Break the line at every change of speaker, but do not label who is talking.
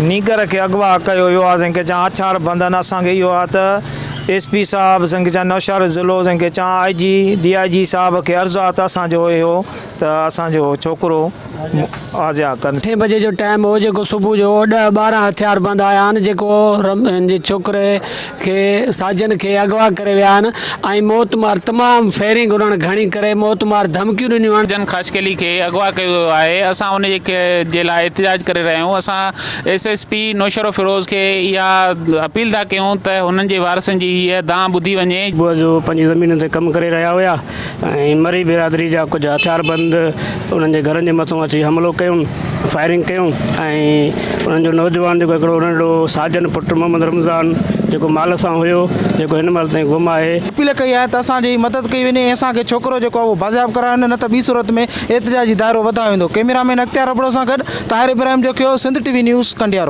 نينگر کي اغوا ڪيو ويو آهي سنگ چان هٿيار بندن اسان کي اهو آهي ته ايس پي صاحب سنگ چان نوشهرو ضلعو سنگ چان آء جي ڊي I جي صاحب کي عرض آهي ته اسان جو اهو ته اسان جو ڇوڪرو آزيا ڪن.
اٺين بجي جو ٽائيم هو جيڪو صبح جو ڏهه 12 هٿيار بند آيا آهن جيڪو هن جي ڇوڪري کي ساجن کي اغوا ڪري ويا آهن ۽ موت مار تمام فيرنگ انهن گهڻي ڪري موت مار ڌمڪيون ڏنيون آهن.
جن خاصخيلي کي اغوا ڪيو ويو آهي اسان ان جي جي لاء احتجاج ڪري رهيا آهيون اسان ايس ايس پي نوشهروفيروز کي اها اپيل ٿا ڪيون ته هنن جي وارثن جي هيء دانهن ٻڌي وڃي.
صبح جو پنهنجي زمينن تي ڪم ڪري رهيا هيا. ۽ مري برادري جا ڪجهه هٿياربند انهن جي گهرن جي مٿان اچي حملو ڪيون، فائرنگ ڪيون ۽ انهن جو نوجوان جيڪو هڪڙو ننڍڙو ساجن پٽ محمد رمضان جيڪو مال سان هيو جيڪو هن مهل تائين گم آهي.
اپيل ڪئي آهي ته اسان جي مدد ڪئي وڃي ۽ اسان کي ڇوڪرو جيڪو آهي اهو بازياب ڪرايو وڃي نه ته ٻي صورت ۾ احتجاجي دائرو وڌايو ويندو. ڪئميرا مين اختيار ابڙو سان گڏ Tahir Ibrahim Jokhio, Sindh T V news, Kandiaro.